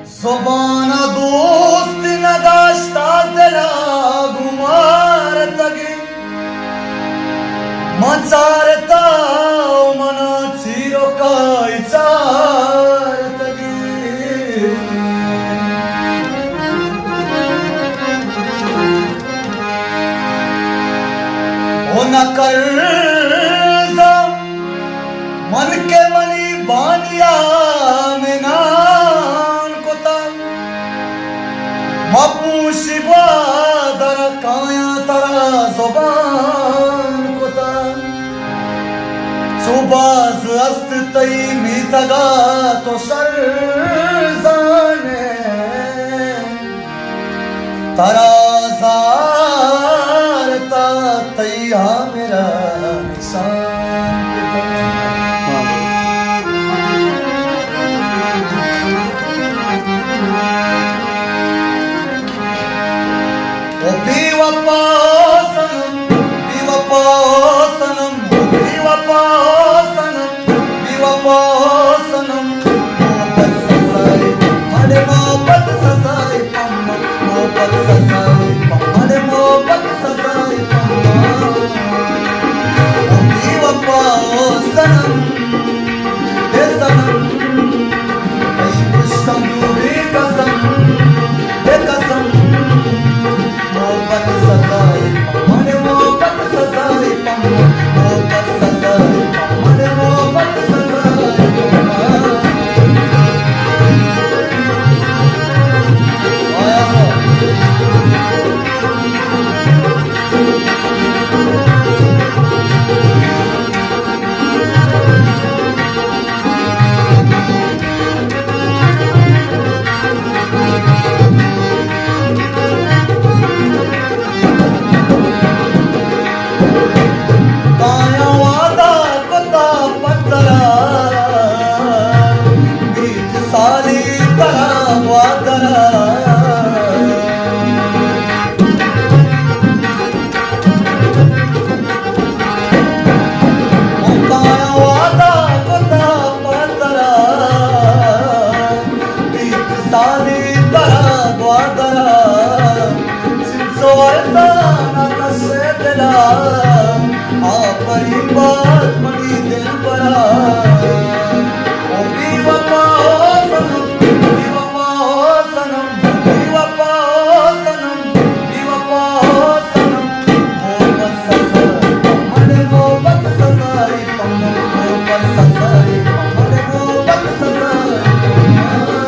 زبان ءَ دوست نداشتا، دل ءَ گوں مارتگیں۔ من چارتا و منا چیرکائی چارتگیں۔ و نہ کرزا من کہ منی بانیا منان کتا، مپوشی گوادر کایاں ترا زبان کتا۔ چو باز است تئی میتگا تو شر زانے، ترا زارتا تئی ہامرا نشان کتا۔ او بے وفا صنم، بے وفا صنم، بے وفا صنم، بے وفا صنم۔ محبت سزائے، مڑے محبت سزائے، پمن محبت سزائے، مڑے محبت سزائے، پمن۔ او بے وفا صنم، اے صنم، تئی پشتم بے قسم، بے قسم۔ محبت سزائے، پمن محبت سزائے، پمن محبت سزائے، پمن محبت سزائے، پمن۔ آیا ہو۔ کایاں وعدہ کتا پترا، بیت سالی ترا گوادرا۔ کایاں وعدہ کتا پترا، بیت سالی ترا گوادرا۔ سوارتا نہ کسے دلا، آفرین بات منی دلبرا۔ او بے وفا صنم، بے وفا صنم، بے وفا صنم، بے وفا صنم۔ محبت سزائے، پمن محبت سزائے، پمن محبت سزائے، پمن محبت سزائے، پمن۔